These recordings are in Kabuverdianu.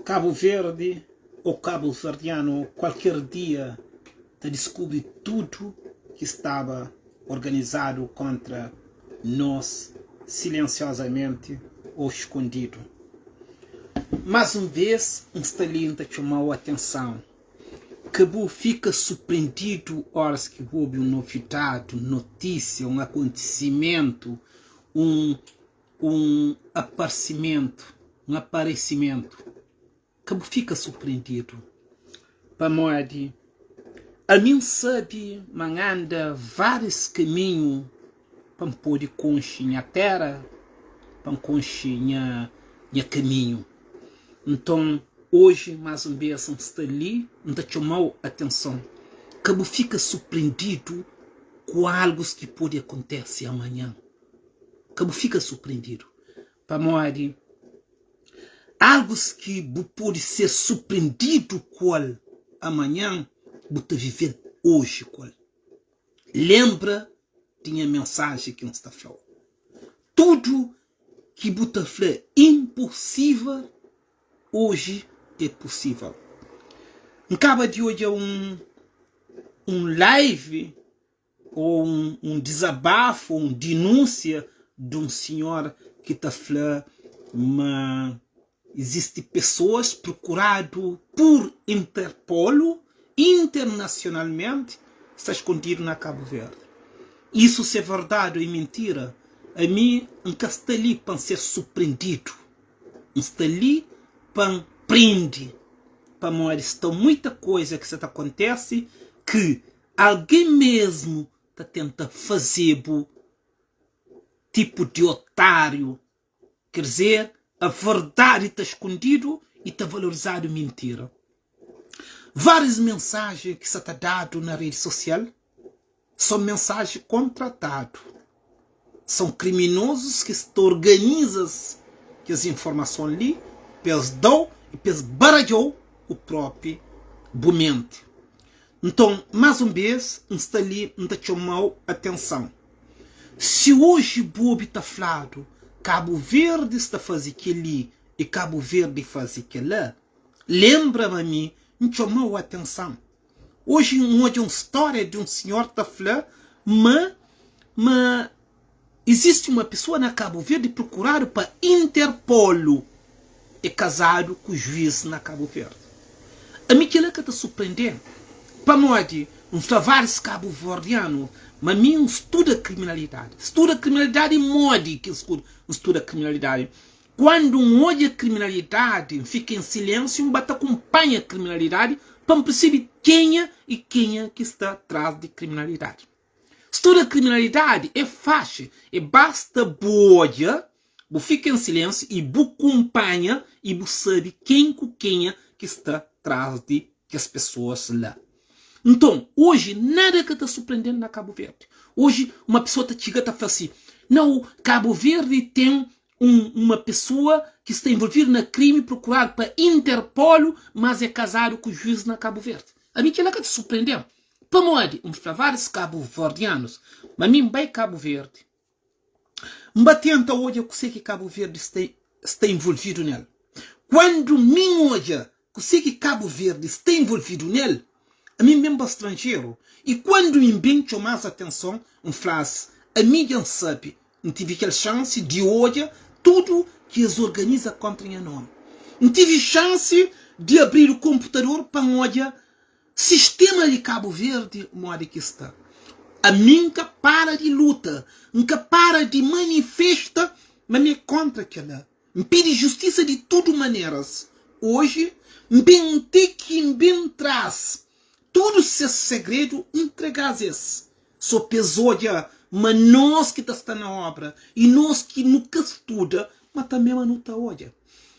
Kabu Verdi ô kabuverdianu kualker dia ta diskubri tudu ki staba organizadu kontra nos silensiozamenti ô skondidu. Más un vês N sta li N ta txoma-u atenson, ka bu fika surprendidu óras ki bu obi un novidadi, un notísia, un akontisimentu, un un aparsimentu, un aparesimentu. Ka bu fika surprendidu, pamodi ami N sabe ma N anda várius kaminhu pa N pode konxe nha téra, pa N konxe nha nha kaminhu. Nton, oji, más un bês, N sta li, N ta txoma-u atenson, ka bu fika surprendidu ku algus ki pode akontese amanhan. Ka bu fika surprendidu, pamodi algus ki bu pode ser surprendidu ku el amanhan, bu ta vive-l oji ku el. Lenbra di nha mensajen ki N sta fla-u. Tudu ki bu ta fla inposível, oji é posível. N kaba di odja un un live ô un dizabafu ô un dinúnsia di un sinhor ki ta fla ma izisti pesoas prokuradu pur Interpolu internasionalmenti sta skondidu na Kabu Verdi. Isu si é verdadi ô é mintira, ami N ka sta li pa N ser surprendidu. N sta li pa N prende pamodi sta muita koza ki sa ta kontese ki Algen mesmu ta tenta faze-bu tipu di otáriu, ker dizer, a verdadi ta skondidu i ta valorizadu mintira. Várius mensajen ki sa ta dadu na redi sosial son mensajen kontratadu. Son kriminozus ki sta organiza-s kes informason li pa es da-u i pa es baradja-u ku propi bu menti. Nton, más un bês, N sta li N ta txoma-u atenson. Si oji bu obi ta fladu Kabu Verdi sta faze kel-li i Kabu Verdi faze kel-la, lenbra ma mi N txoma-u atenson. Oji N odja un stória di un sinhor ta fla ma ma izisti uma pesoa na Kabu Verdi prokuradu pa Interpolu e kazadu ku juiz na Kabu Verdi. Ami kila ka ta surprende-m pamodi N fla várius kabuverdianu ma mi N studa kriminalidadi. Studa kriminalidadi modi ki N studa kriminalidadi? Kuandu N odja kriminalidadi, N fika en silensiu, N ba ta kunpanha kriminalidadi pa N persebi kenha i kenha ki sta tras di kriminalidadi. Studa kriminalidadi é faxi, é basta bu odja, bu fika en silensiu i bu kunpanha i bu sabi ken ku kenha ki sta tras di kes pesoas la. Nton, oji nada ka ta surprende-m na Kabu Verdi. Oji uma pesoa ta txiga ta fla si, Nau, Kabu Verdi ten un uma pessoa ki sta envolvidu na krimi prokuradu pa Interpolu mas é kazadu ku juiz na Kabu Verdi. Ami kila ka ta surprendem. Pamodi N fla várius kabuverdianus ma mi N bai Kabu Verdi N ba tenta odja kuse ki Kabu Verdi sta sta envolvidu nel. Kuandu mi N odja Kuse ki Kabu Verdi sta envolvidu nel? Ami N ben pa stranjeru i kuandu mi N ben txoma-s atenson, N fla-s, Ami dja N sabe, N tivi kel xansi di odja tudu ki es organiza kóntra nha nómi. N tivi xansi di abridu konputador pa N odja sistéma di Kabu Verdi modi ki sta. Ami N ka para di luta, N ka para di manifesta ma mi é kóntra kel-la. N pidi justisa di tudu maneras. Oji N ben ti ki N ben tras tudu ses segredu N ntrega-s es, so pa es odja ma nos ki ta sta na obra i nos ki nu ka studa ma tanbe ma nu ta odja.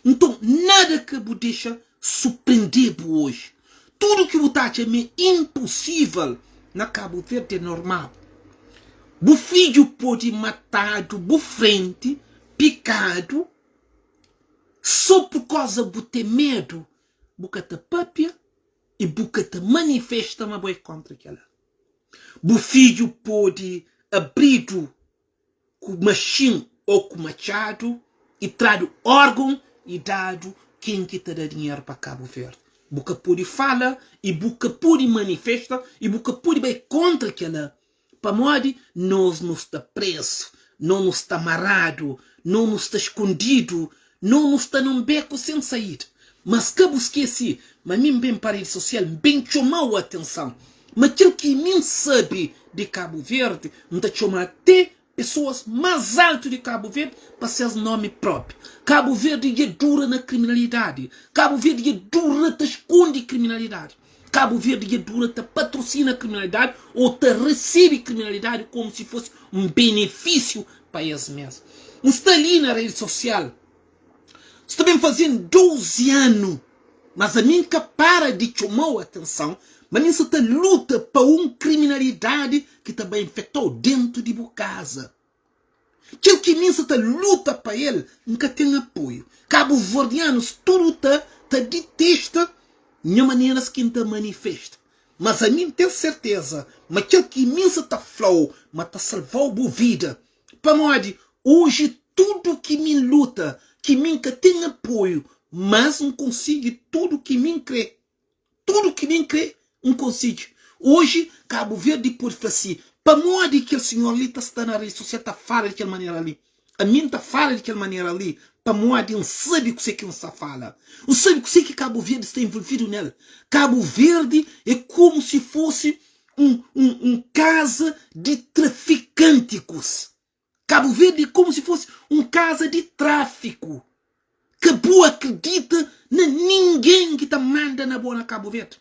Nton nada ka bu dexa suprende-bu oji. Tudu ki bu ta atxa ma é inposível na Kabu Verdi é normal. Bu fidju pode matadu bu frenti Pikadu so pur koza bu ten medu, bu ka ta papia i bu ka ta manifesta ma bo é kontra kela. Bu fidju pode abridu ku maxin o ku matxadu i tradu orgon i dadu. Ken ki ta da dinheru pa Kabu Verdi? Bu ka pode fala i bu ka pode manifesta i bu ka pode bai kontra kela pamodi nos nu sta prezu, no nu sta maradu, no nu sta skondidu, no nu sta na un beku sen saída. Mas ka bu skese ma mi N ben pa redi sosial, N ben txoma-u atenson ma kel ki mi N sabe di Kabu Verdi N ta txoma te Pesoas más altu di Kabu Verdi pa ses nomi propi. Kabu Verdi dja dura na kriminalidadi. Kabu Verdi dja dura ta skondi kriminalidadi. Kabu Verdi dja dura ta patrosina kriminalidadi ou ta resebe kriminalidadi komu si fosi un benefisiu pa es mes. N sta li na redi sosial sta ben fazen 12 anu, mas ami N ka para di txomau atenson ma mi N sa ta luta pa un kriminalidadi ki ta bai infektau dentu di bu kaza. Kel ki mi N sa ta luta pa el, N ka ten apoiu. Kabuverdianus tudu ta ta ditesta nha maneras ki N ta manifesta. Mas ami N ten serteza ma kel ki mi N sa ta flau ma ta salvau bu vida. Pamodi oji tudu ki mi N luta, ki mi N ka ten apoiu, mas N konsigi tudu ki mi N kre. Tudu ki mi N kre, N konsigi. Oji Kabu Verdi pode fla si, pamodi kel sinhor li ta sta na redi sosial ta fala di kel manera li? Ami N ta fala di kel manera li pamodi N sabe kuse ki N sta fala. N sabe kuse ki Kabu Verdi sta envolvidu nel. Kabu Verdi é komu si fosi un, un, un kaza di trafikantikus. Kabu Verdi é komu si fosi un kaza di tráfiku. Ka bu akridita na ningen ki ta manda na bo na Kabu Verdi.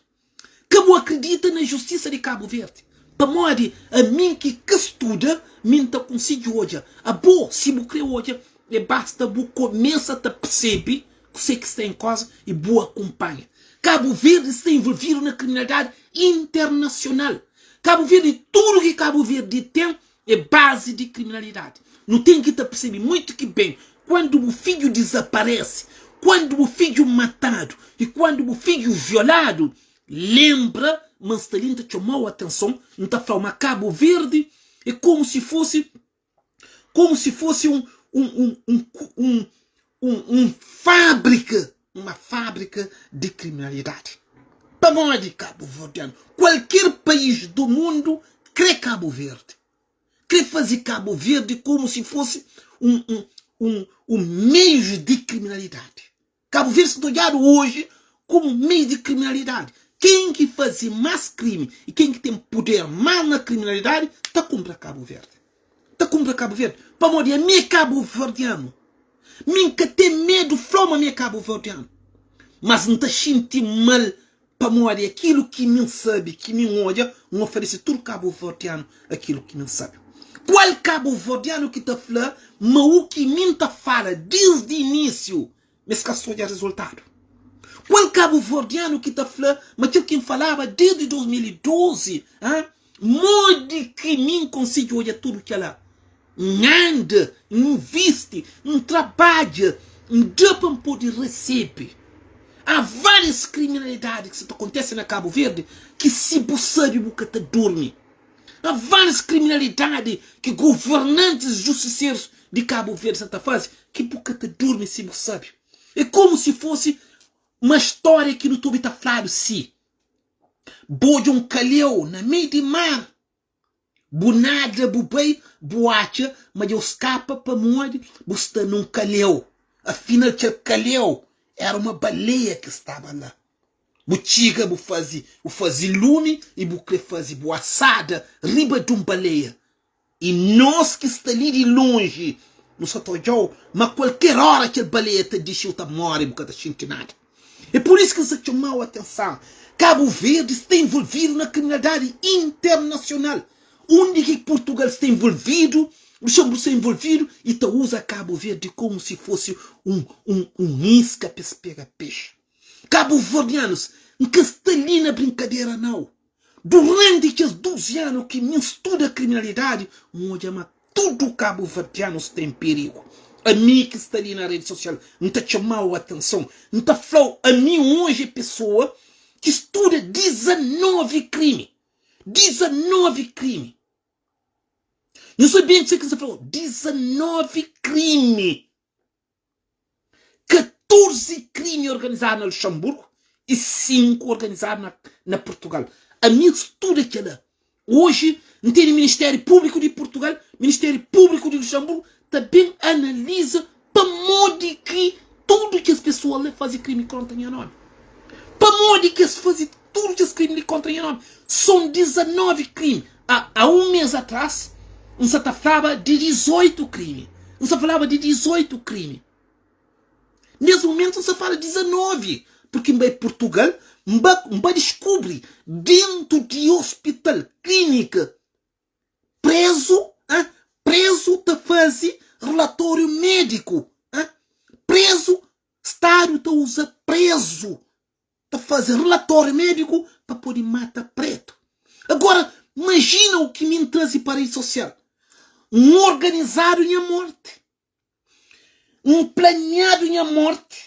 Ka bu akridita na justisa di Kabu Verdi. Pamodi ami ki ka studa, mi N ta konsigi odja. Abo, si bu kre odja, é basta bu kumesa ta persebe kuse ki sta en koza i bu akunpanha. Kabu Verdi sta envolvidu na kriminalidadi internasional. Kabu Verdi, tudu ki Kabu Verdi ten é bazi di kriminalidadi. Nu ten ki ta persebe muitu ki ben kuandu bu fidju dizaparese, kuandu bu fidju matadu i kuandu bu fidju violadu, lenbra ma N sta li N ta txoma-u atenson, N ta fla-u ma Kabu Verdi é komu si fosi komu si fosi un un un un un un un fábrika, uma fábrika di kriminalidadi. Pamodi kabuverdianu, kualker país du mundu kre Kabu Verdi, kre faze Kabu Verdi komu si fosi un un un un meiu di kriminalidadi. Kabu Verdi sta ta odjadu oji komu meiu di kriminalidadi. Ken ki faze más krimi i ken ki ten puder más na kriminalidadi ta kunpra Kabu Verdi. Ta kunpra Kabu Verdi. Pamodi ami é kabuverdianu. Mi N ka ten medu fla ma mi é kabuverdianu. Mas N ta xinti mal pamodi akilu ki mi N sabe, ki mi N odja, N oferese tudu kabuverdianu akilu ki mi N sabe. Kual kabuverdianu ki ta fla ma u ki mi N ta fala disdi inisiu ma es ka sta odja rezultadu? Kual kabuverdianu ki ta fla ma kel ki N falaba desdi 2012, ha, modi ki mi N konsigi odja tudu kela? N anda, N invisti, N trabadja, N da pa N pode resebe. Há várias kriminalidadi ki sa ta kontese na Kabu Verdi ki si bu sabe bu ka ta durmi. Há várias kriminalidadi ki governantis justiserus di Kabu Verdi sa ta faze ki bu ka ta durmi si bu sabe. É komu si fosi uma stória ki nu ta obi ta fladu si, Bu odja un kalheu na mei di mar. Bu nada bu bai bu atxa ma dja-u skapa pamodi bu sta nun kalheu. Afinal kel kalheu era uma baleia ki staba la. Bu txiga bu faze bu faze lumi i bu kre faze bu asada riba dun baleia. I nos ki sta li di lonji nu sa ta odja-u ma kualker ora kel baleia ta dixi u ta more bu ka ta xinti nada. É pur isu ki N sta txoma-u atenson. Kabu Verdi sta envolvidu na kriminalidadi internasional. Undi ki Purtugal sta envolvidu, Luxemburgu sta envolvidu i ta uza Kabu Verdi komu si fosi un un un iska pa es pega pexi. Kabuverdianus, N ka sta li na brinkadera nau. Duranti kes 12 anu ki mi N studa kriminalidadi, N odja ma tudu kabuverdianus sta en perigu. Ami ki sta li na redi sosial, N ta txoma-u atenson, N ta fla-u, ami oji é pesoa ki studa 19 krimi. 19 krimi. Nhu sabe kuzê ki N sta fla-u? 19 krimi. 14 krimi organizadu na Luxemburgo i 5 organizadu na, na Portugal. Ami N studa kela. Oji N tene Ministériu Públiku di Portugal, Ministériu Públiku di Luxemburgo ta ben analiza pamodi ki tudu kes pesoa la faze krimi kontra nha nomi. Pamodi ki es faze tudu kes krimi li kontra nha nomi? Son 19 krimi. A, a un mês atras N sa ta flaba di 18 krimi. N sa falaba di 18 krimi. Nes mumentu N sa fala 19, purki N bai Purtugal, N ba, N ba diskubri dentu di ospital, klinika, prezu, ah, prezu ta faze relatóriu médiku, ah, prezu, stadu ta uza prezu ta faze relatóriu médiku pa pode mata pretu. Agora, majina u ki mi N traze pa redi sosial. N organizadu nha morti. N planiadu nha morti,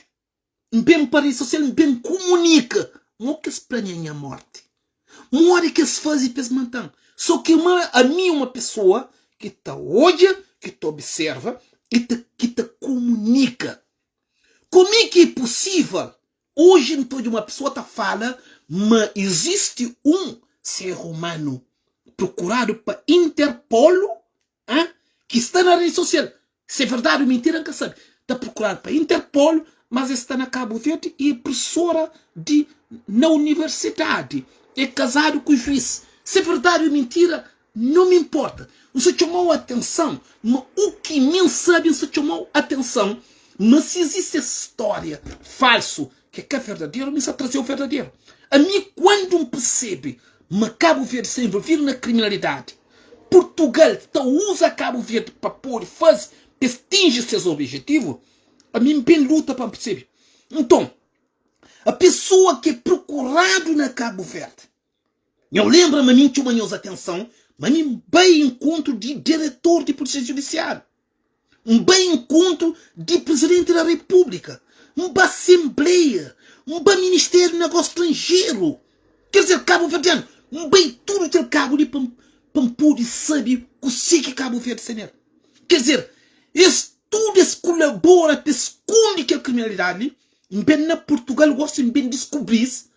N ben pa redi sosial, N ben kumunika mo ki es plania nha morti, modi ki es faze pa es mata-m. So ki ma ami é uma pesoa ki ta odja, ki ta observa i ki ta kumunika. Kome ki é pusível oji N ta odja uma pesoa ta fala ma izisti un ser umanu prokuradu pa Interpol Hã? Ki sta na rede social. Se é verdade ou mentira N ka sabe. Ta procurado pa Interpol, mas é sta na Cabo Verde e é professora de na universidade. É casado ku juiz. Se é verdade ou mentira não me importa. N sa txomau atenção ma u ki mi N sabe N sa txomau atenção ma si existe es storia falso ki é ka verdaderu mi N sa trazeu verdaderu. Ami quando N percebe ma Cabo Verde sta envolvido na criminalidade Portugal ta uza Cabo Verde pa pode faze pa es tinji ses objetivu, ami N ben luta pa N percebe. Nton, a pessoa ki é prokuradu na Cabo Verde, nho lenbra ma mi N txoma nhos atenson ma mi N bai enkontru di diretor di Polisia Judisiáriu, N bai enkontru di Presidenti da Repúblika, N ba Asenbleia, N ba Ministériu di Negósiu Stranjeru. Ker dizer, kabuverdianu, N bai tudu kel kabu li pa pa N pode sabe kusé ki Kabu Verdi sta nel. Ker dizer, es tudu es kulabora pa es skunde kel kriminalidadi li. N ben na Purtugal gosi N ben diskubri-s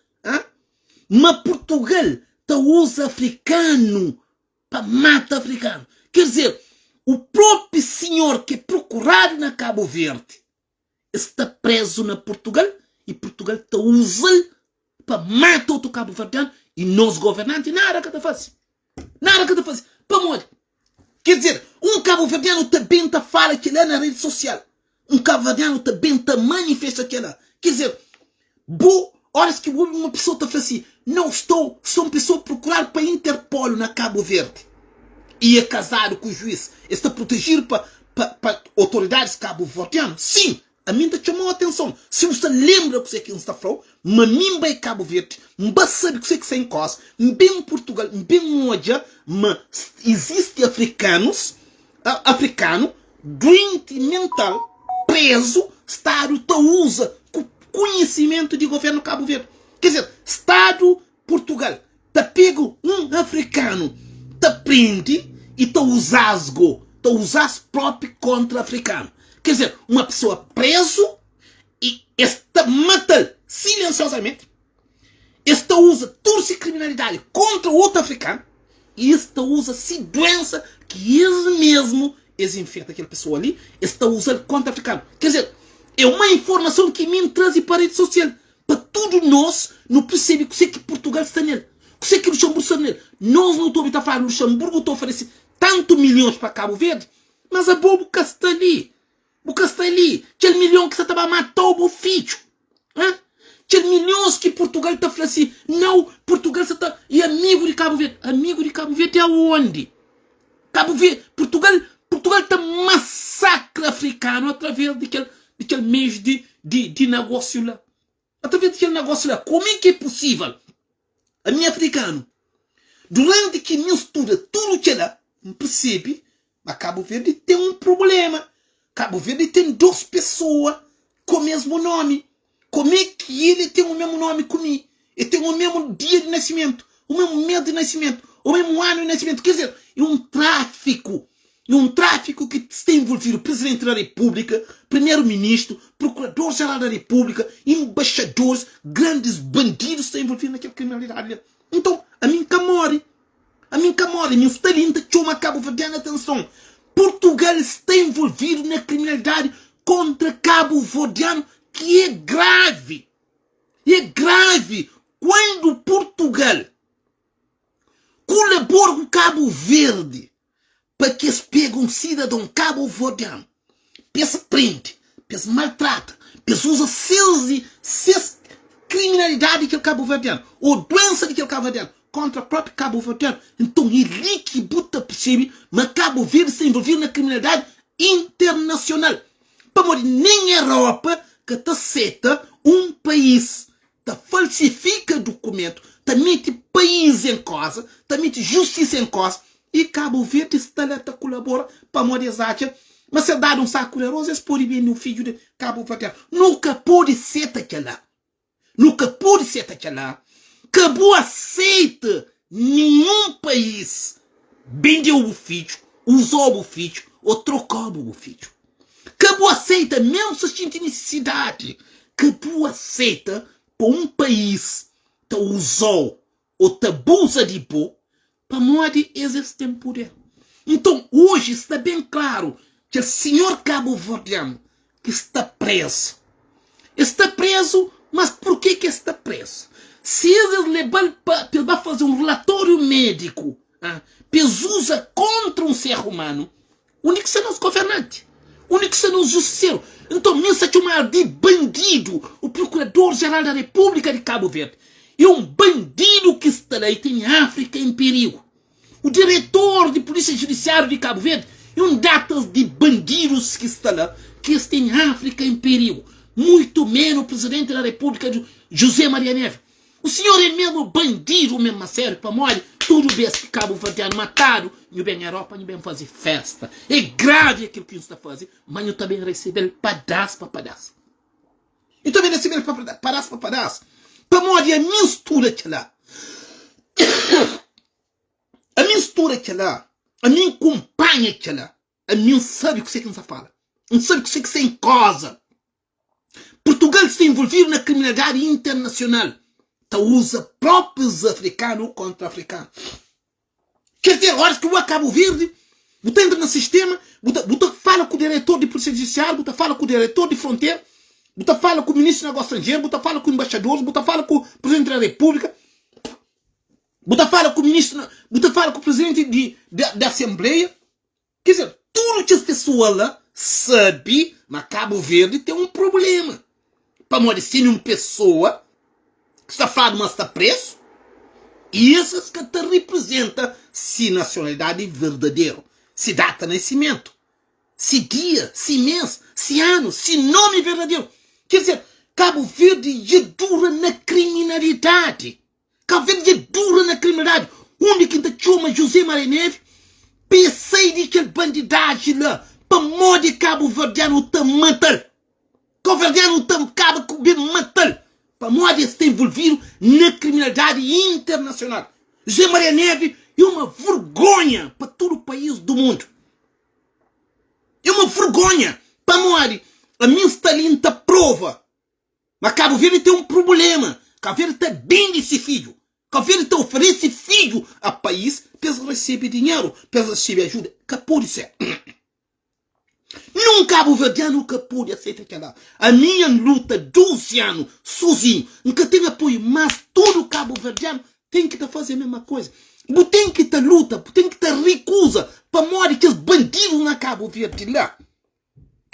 ma Purtugal ta uza afrikanu pa mata afrikanu. Ker dizer, u propi sinhor ki é prokuradu na Kabu Verdi sta prezu na Purtugal i Purtugal ta uza-l pa mata otu kabuverdianu i nos governanti nada ka ta faze. Nada ka ta faze. Pamodi? Ker dizer, un kabuverdianu ta ben ta fala kila na redi sosial. Un kabuverdianu ta ben ta manifesta kila. Ker dizer, bu óras ki bu obi uma pessoa ta fla si, Não stou, sou un pessoa prokuradu pa Interpol na Kabu Verdi i é kazadu ku juiz, es ta protejidu pa pa pa otoridadis kabuverdianu? Sim, ami N ta txomau atenson. Si bu sta lenbra kuzê ki N sta flau, ma mi N bai Kabu Verdi, N ba sabe kuzê ki sta en koza, N ben Purtugal, N ben odja ma izisti afrikanus afrikanu duenti mental prezu stadu ta uza ku kunhisimentu di governu Kabu Verdi. Ker dizer, stadu Purtugal ta pega un afrikanu ta prende i ta uzas go, ta uzas propi kontra afrikanu. Ker dizer, uma pesoa prezu i es ta matal silensiozamenti. Es ta uza tudu si kriminalidadi kontra otu afrikanu i es ta uza si duensa ki es mesmu es infeta kel pesoa li, es ta uza-l kontra afrikanu. Ker dizer, é uma informason ki mi N traze pa redi sosial pa tudu nos nu persebe kuse ki Purtugal sta nel, kuse ki Luxemburgu sta nel. Nos nu ta obi ta fladu Luxemburgu ta oferese tantu milhons pa Kabu Verdi, mas abo bu ka sta li. Bu ka sta li. Kel milhon ki sa ta ba matau bu fidju. Hã? Kel milhons ki Portugal ta fla si, nau, Portugal sa ta e amigu di Kabu Verdi. Amigu di Kabu Verdi aonde? Kabu Verdi, Portugal, Portugal ta masakra afrikanu através di kel di kel meius di di di nagósiu la. Através di kel nagósiu la. Kome ki é pusível? Ami afrikanu, duranti ki mi studa tudu kela, N persebi ma Kabu Verdi ten un prublema. Kabu Verdi ten dos pesoa ku mesmu nomi. Kome ki el ten u mesmu nomi ku mi? El ten u mesmu dia di nasimentu, u mesmu mes di nasimentu, u mesmu anu di nasimentu. Ker dizer, e un trafiku. É un tráfiku ki sta envolvidu Presidenti da Repúblika, Primeru Ministru, Prokurador Jeral da Repúblika, Embaixadoris, grandis bandidus sta envolvidu na kel kriminalidadi li. Nton, ami N ka móre. Ami N ka móre. Mi N sta li N ta txoma kabuverdianu atenson. Purtugal sta envolvidu na kriminalidadi kontra kabuverdianu ki é gravi. É gravi kuandu Purtugal kulabora ku Kabu Verdi pa ki es pega un sidadon kabuverdianu, pa es prende, pa es maltrata, pa es uza ses ses kriminalidadi di kel kabuverdianu ô duensa di kel kabuverdianu kontra propi kabuverdianu. Nton é li ki bu ta persebe ma Kabu Verdi sta envolvidu na kriminalidadi internasional, pamodi nen Europa ka ta seta un país ta falsifika dukumentu, ta mete país en koza, ta mete justisa en koza y Kabu Verdi sta la ta kulabora pamodi es atxa ma si es dadu un saku di aroz es pode bende un fidju di kabuverdianu. Nu ka pode seta kela. Nu ka pode seta kela. Ka bu aseita ninhun país bendeu bu fidju, uzau bu fidju o trokau bu fidju. Ka bu aseita, mesmu si xinti nisisidadi, ka bu aseita pa un país ta uza-u ô ta abuza di bo pamodi es es ten puder. Nton, oji sta ben klaru kel sinhor kabuverdianu ki sta prezu. El sta prezu, mas purke ki el sta prezu? Si es es leba-l pa el ba faze un rilatóriu médiku pa es uza kóntra un ser umanu, Undi ki sta nos governanti? Undi ki sta nos justiseru? Nton, mi N sta txomadu di bandidu. O Procurador Geral da República di Cabo Verde é un bandidu ki sta la i tene Áfrika en perigu. O Diretor di Polísia Judisiáriu di Cabo Verde é un datas di bandidus ki sta la ki es tene Áfrika en perigu. Muitu menu o Presidente da República José Maria Neves. O senhor é mesmo bandido mesmo a sério pamodi tudo bes ki cabo verdiano matado nhu ben Europa nhu ben faze festa é grave aquilo ki nhu sta faze mas nhu ta ben recebel padas pa padas nhu ta ben recebel padas pa padas pamodi ami nstuda kela ami nstuda kela ami nkumpanha kela ami nsabi kuse ki nsa fala nsabi kuse ki sta em koza. Portugal sta envolvidu na kriminalidadi internasional, ta uza próprius afrikanu kontra afrikanu. Ker dizer, óras ki bu ba Kabu Verdi, bu ta entra na sistema, bu ta, bu ta fala ku diretor di Polisia Judisiáriu, bu ta fala ku diretor di frontera, bu ta fala ku ministru di Negósiu Stranjeru, bu ta fala ku embaxadoris, bu ta fala ku Presidenti da Repúblika, bu ta fala ku ministru, bu ta fala ku presidenti di, di, di Asenbleia. Quer dizer, tudu kes pessoa la sabe ma Cabo Verde tem um problema. Pamodi se um pessoa ki sta fladu ma sta preso, esses ka ta representa si nacionalidade verdadeiro, si data nascimento, si dia, si mês, si ano, si nome verdadeiro. Quer dizer, Cabo Verde dja dura na criminalidade. Cabo Verde dja dura na kriminalidadi undi ki N ta txoma José Maria Neves pa e sai di kel bandidaji la pamodi kabuverdianu ta mata-l kabuverdianu ta kaba ku ben mata-l pamodi es sta envolvidu na kriminalidadi internasional José Maria Neves é uma vergonha pa tudu país du mundu é uma vergonha pamodi ami N sta li N ta prova Ma Kabu Verdi ten un prubulema, Kabu Verdi ta bende si fidju, Kabu Verdi ta oferese fidju a país pa es resebe dinheru, pa es resebe ajuda. Ka pode ser. Nun kabuverdianu ka pode aseita kela. Ami N luta 12 anu sozinhu, N ka ten apoiu, mas tudu kabuverdianu ten ki ta faze mesma koza. Bu ten ki ta luta, bu ten ki ta rikuza pamodi kes bandidu na Kabu Verdi la.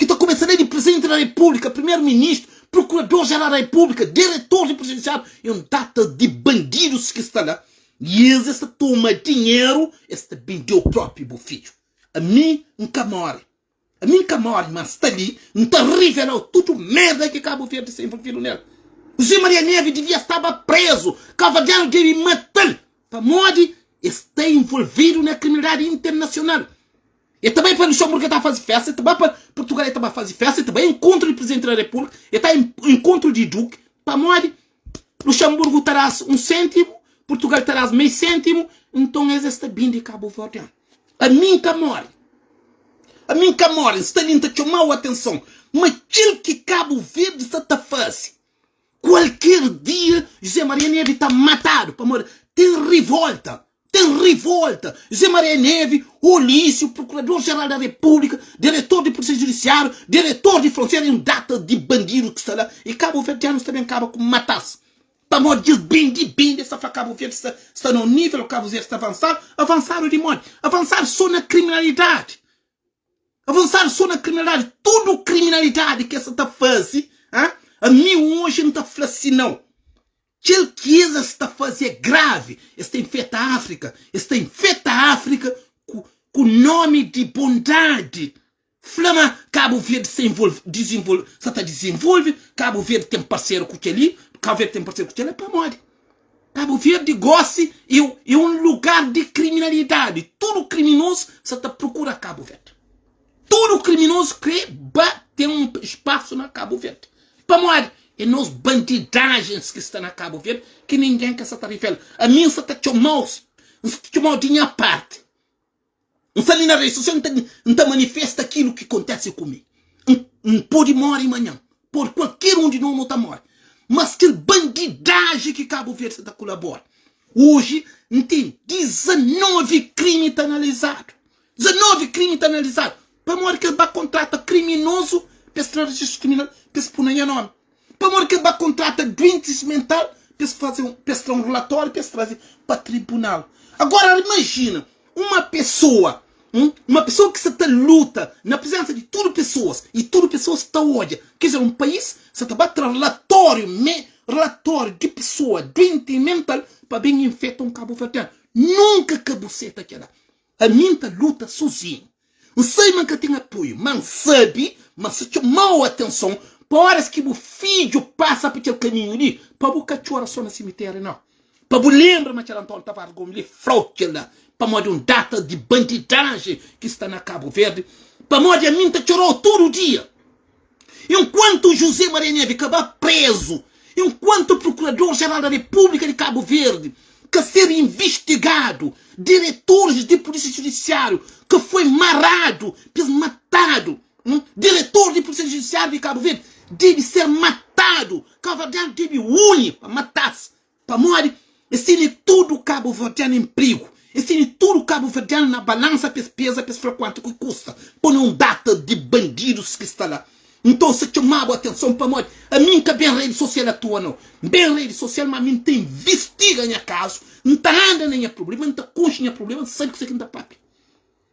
ki ta kumesa la di Presidenti da Repúblika, Primeru Ministru, Prokurador Jeral da Repúblika, Diretor di Presidenciário, é un data di bandidus ki sta la i es es ta toma dinheru, es ta bendeu propi bu fidju. Ami N ka more, ami N ka more, ma N sta li, N ta rivelau tudu merda ki Kabu Verdi sta envolvidu nel. José Maria Neves divia staba prezu, kabuverdianu debe matal, pamodi es sta envolvidu na kriminalidadi internasional. E ta bai pa Luxemburgo e ta faze festa, e ta bai pa Portugal e ta bai faze festa, e ta bai encontro di Presidente da República, e ta encontro di Duque, pamodi Luxemburgo ta das um cêntimo, Portugal ta das meio cêntimo, então es es ta bindi Cabo Verdeano. Ami N ka more. Ami N ka móre, N sta li N ta txoma-u atenson ma kel ki Kabu Verdi sta ta faze, kualker dia José Maria Neves ta matadu pamodi ten rivolta, ten rivolta. José Maria Neves, Olísio, Procurador-Geral da República, Diretor di Polísia Judiciário, Diretor di Frontera e un data di bandidu ki sta la e kabuverdianus ta ben kaba ku mata-s. Pamodi djes bindi bindi es ta fla Cabo Verde sta sta na un nível o Cabo Verde sta avansadu, avansadu di modi? Avansadu so na kriminalidadi, avansadu so na kriminalidadi, tudu kriminalidadi ki es sa ta fazi ha, ami oji N ta fla si nau, kel ki es es ta fazi é gravi, es ta infeta Afrika, es ta infeta Afrika ku ku nomi di bondadi, Fla ma Cabo Verde sta envolve, dizenvolve, sa ta dizenvolve, Cabo Verde ten parseru ku kel-li, Cabo Verde ten parseru ku kel-la, pamodi? Cabo Verde gosi é, é un lugar di kriminalidadi, tudu kriminozu sa ta prokura Cabo Verde. Tudu kriminozu kre ba ten un spasu na Cabo Verde. Pamodi? É nos bandidajens ki sta na Cabo Verde ki ningen ka sa ta revela. Ami N sa ta txoma-u, N sa ta txoma-u di nha parti. N sta li na redi sosial, N ta manifesta kilu ki kontese ku mi. N pode more manhan, pode kualker un di nos nu ta more. Mas kel bandidaji ki Kabu Verdi sa ta kulabora, oji N ten 19 krimi ta analizadu. 19 krimi ta analizadu. Pamodi ki es ba kontrata kriminozu pa es tra rejistru kriminal pa es pui na nha nomi? Pamodi ki es ba kontrata duentis mental pa es faze un, pa es tra un relatóriu pa es traze pa tribunal? Agora imajina uma pesoa, hum, uma pesoa ki sa ta luta na prezensa di tudu pesoas i tudu pesoas ta odja, ker dizer, un país sa ta ba tra relatóriu me, relatóriu di pesoa duenti mental pa ben infeta un kabuverdianu. Nunka ka bu seta kela. Ami N ta luta sozinhu. N sabe ma N ka ten apoiu, má N sabe ma si txoma-u atenson pa óras ki bu fidju pasa pa kel kaminhu li, pa bu ka txora sô na simitériu, nau. Pa bu lenbra ma kel António Tavares Gomes li fla-u kel-la pamodi un data di bandidajen ki sta na Kabu Verdi, pamodi ami N ta txora-u tudu dia. Enquanto José Maria Neves ka ba prezu, enquanto Procurador Geral da República de Cabo Verde ka ser investigadu, diretores di Polícia Judiciário ka foi maradu pa es matadu, diretor di Polícia Judiciário de Cabo Verde debe ser matadu, Cabo-verdiano debe uni pa matas. Pamodi es tene tudu kabuverdianu en prigu, es tene tudu kabuverdianu na balansa pa es peza, pa es fla kuantu ki kusta pone un data di bandidus ki sta la. Nton sa txoma-bu atenson pamodi ami N ka ben redi sosial atoa nau. N ben redi sosial ma ami N ta invistiga nha kazu, N ta anda na nha prublema, N ta konxe nha prublema, N sabe kuzê ki N ta papia.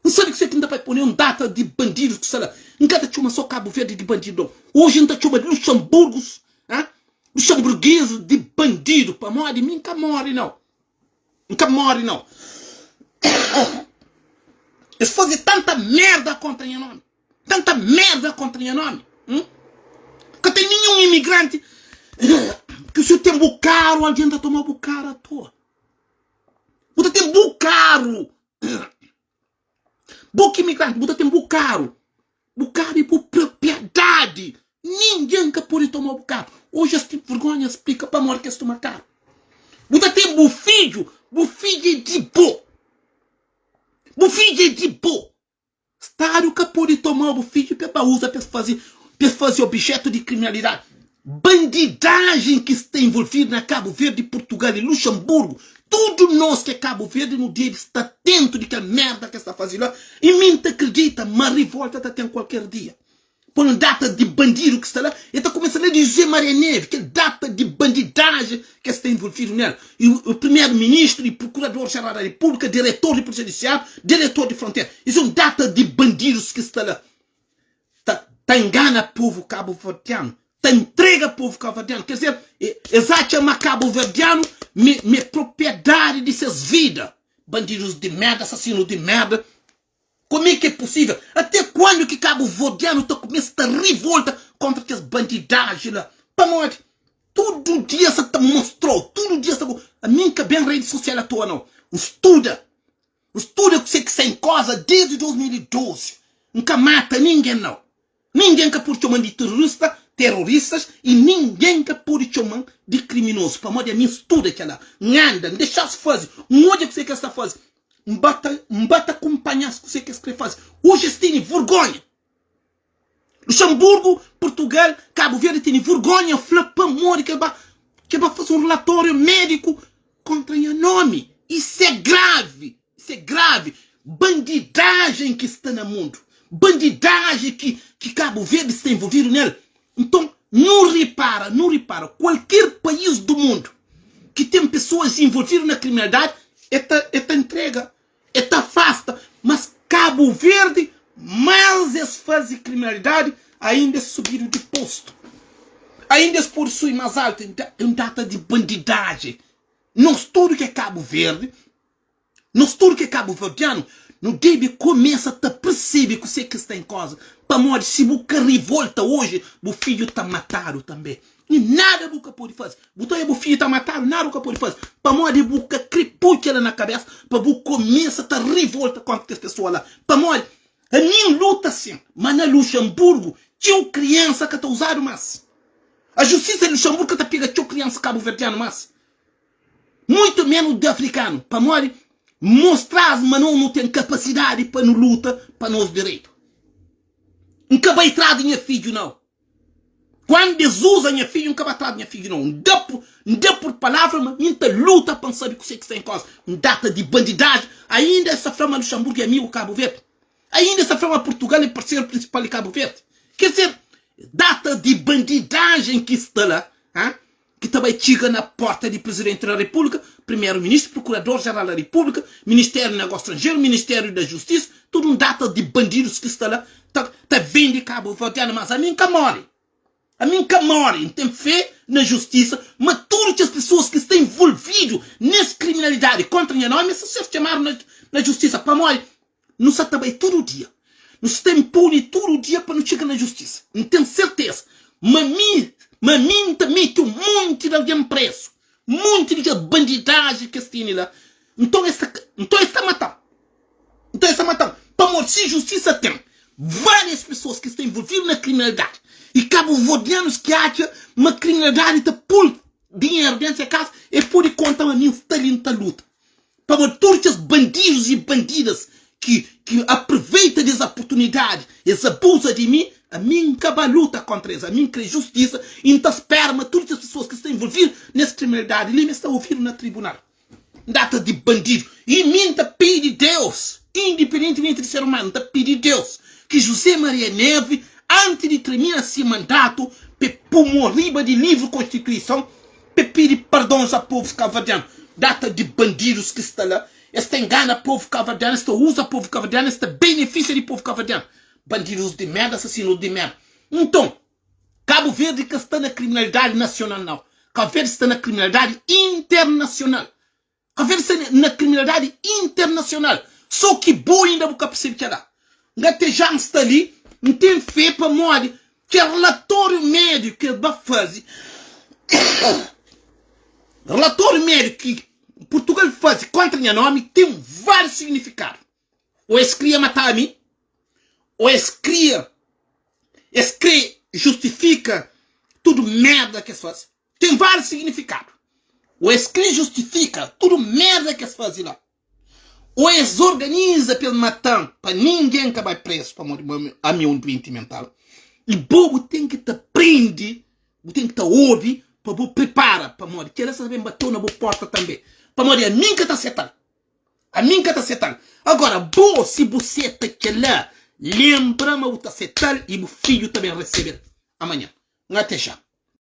N sabe kuzê ki N ta bai pone un data di bandidus ki sta la. N ka ta txoma so Kabu Verdi di bandidu nau. Oji N ta txoma di Luxanburgus, ha? Luxanburguesis di bandidu pamodi mi N ka more nau. N ka more nau. Es faze tanta merda kontra nha nomi. Tanta merda kontra nha nomi. Hum? Ka ten ninhun imigranti ki si ten bu karu algen ta toma bu karu atoa. Bu ta ten bu karu. Bo ki imigranti, bu ta ten bu karu. Bu karu é bu propriedadi. Ningen ka pode toma bu karu. Oji es ten vergonha splika pamodi ki es toma karu. Bu ta ten bu fidju, bu fidju é di bo. Bu fidju é di bo. Stadu ka pode toma bu fidju pa ba uza pa es faze pa es faze objetu di kriminalidadi. Bandidajen ki sta envolvidu na Kabu Verdi, Purtugal i Luxanburgu. Tudu nos ki é Kabu Verdi nu debe sta atentu di kel merda ki es ta faze la i mi N ta kridita ma rivolta ta ten kualker dia. Poi un data di bandidu ki sta la, el ta kumesa la di José Maria Neves, kel data di bandidajen ki es sta envolvidu nel. I o primeru ministru, i prokurador jeral da Repúblika, diretor di Polísia Judisiáriu, diretor di Frontera. Es é un data di bandidus ki sta la ta ta ingana povu kabuverdianu, ta intrega povu kabuverdianu. Ker dizer, es atxa ma kabuverdianu me me propriedadi di ses vida. Bandidus di merda, asasinus di merda. Como é que é possível? Até quando que cabo-verdiano ta começa ta rivolta contra kes bandidagem la? Pamodi? Tudo dia sa ta mostrou, tudo dia sa Ami nka ben rede social à toa não. N studa, N studa kuse ki sta em cosa desde 2012. Nka mata ninguém não. Ninguém ka pode txoman di terrorista, terroristas e ninguém ka pode txoman di criminoso. Pamodi ami N studa kela. N anda, N dexas faze, N odja kuse ki es ta faze. N ba ta, N ba ta kunpanha-s kuzê ki es krê faze. Oji es tene vergónha. Luxemburgo, Portugal, Cabo Verde tene vergónha fla pamodi ki el ba, ki el ba faze un relatório médiku kontra nha nómi. Isso é gravi, isso é gravi. Bandidajen ki sta na mundu, bandidajen ki, ki Cabo Verde sta envolvidu nel. Nton, nu ripara, nu ripara, kualker país du mundu ki ten pesoas envolvidu na kriminalidadi, e ta, e ta ntrega, e ta afasta. Mas Cabo Verde, más es faze kriminalidadi, ainda es subidu di postu, ainda es pode subi más altu. É un data di bandidajen. Nos tudu ki é Cabo Verde, Nos tudu ki é kabuverdianu, nu debe kumesa ta persebe kusé ki sta en koza, pamodi si bu ka rivolta oji, bu fidju ta matadu tanbe. I nada bu ka pode faze. Bu ta odja bu fidju ta matadu, nada bu ka pode faze, pamodi bu ka kre poi kela na kabesa pa bu kumesa ta rivolta kontra kes pesoa la. Pamodi ami N luta sin, ma na Luxemburgu txeu kriansa ka ta uzadu mas. A justisa di Luxemburgu ka ta pega txeu kriansa kabuverdianu mas. Muitu menus di afrikanu, pamodi mostras ma no nu ten kapasidadi pa nu luta pa nos direitu. N ka bai tras di nha fidju nau. Kuandu es uza nha fidju, N ka bai tras di nha fidju nau. N da N da pur palavra ma mi N ta luta pa N sabe kuse ki sta en koza. Un data di bandidaji, ainda es ta fla ma Luxemburgu é amigu Kabu Verdi. Ainda es ta fla ma Purtugal é parseru prinsipal di Kabu Verdi. Ker dizer, data di bandidajen ki sta la, ha? ki ta bai txiga na porta di Prizidenti da Repúblika, Primeru Ministru, Prokurador Jeral da Repúblika, Ministériu di Negósiu Stranjeru, Ministériu da Justisa, tudu un data di bandidus ki sta la ta ta vende kabuverdianu, mas ami N ka more, ami N ka more, N ten fé na justisa, ma tudu kes pesoas ki sta involvidu nes kriminalidadi kontra nha nomi, es ta ser txamadu na na justisa, pamodi Nu sa ta bai tudu dia. Nu sta inpuni tudu dia pa nu txiga na justisa. N ten serteza ma mi, ma mi N ta mete un monti di algen prezu, monti di kes bandidaji ki es tene la. Nton es ta, nton es ta mata-m. Nton es ta mata-m. Pamodi si justisa ten várias pesoas ki sta involvidu na kriminalidadi i kabuverdianus ki atxa ma kriminalidadi ta pô-l dinheru dentu se kasa, es pode konta ma mi N sta li N ta luta. Pamodi tudu kes bandidus i bandidas ki ki aproveita des oportunidadi, es abuza di mi, ami N ka ba luta kontra es, ami N kre justisa i N ta spera ma tudu kes pesoas ki sta involvidu nes kriminalidadi li, ma es ta ovidu na tribunal. N data di bandidu i mi N ta pidi Deus, indipendentimenti di ser umanu, N ta pidi Deus ki José Maria Neves, anti di termina si mandatu, pa e pui mo riba di livru konstituison, Pe pidi pardons a povus kabuverdianu. Data di bandidus ki sta la, es ta engana povu kabuverdianu, es ta uza povu kabuverdianu, es ta benefisia di povu kabuverdianu. Bandidus di merda, asasinus di merda. Nton, Kabu Verdi ka sta na kriminalidadi nasional nau. Kabu Verdi sta na kriminalidadi internasional. Ka ver se na kriminalidadi internasional. So ki bo inda bu ka persebe kela. Nga te ja N sta li, N ten fe pamodi kel relatoriu mediu ki el ba faze, relatoriu mediu ki Purtugal faze kontra nha nomi ten varius signifikadu. O es kria mata mi, o es kria, es kre justifika tudu merda ki es faze. Ten várius signifikadu. Ô es krê justifika tudu mérda ki es faze la, ô es organiza pa es mata-m pa ningen ka bai prézu pamodi ami é un duenti mental. I bo, bu ten ki ta prende, bu ten ki ta obi pa bu pripara pamodi kel-la sta ta ben bate-u na bu pórta tanbê. Pamodi ami N ka ta seta-l. Ami N ka ta seta-l. Agóra, bo, si bu seta kel-la, lenbra ma bu ta seta-l i bu fidju ta ben resebe-l amanhan. N atxa.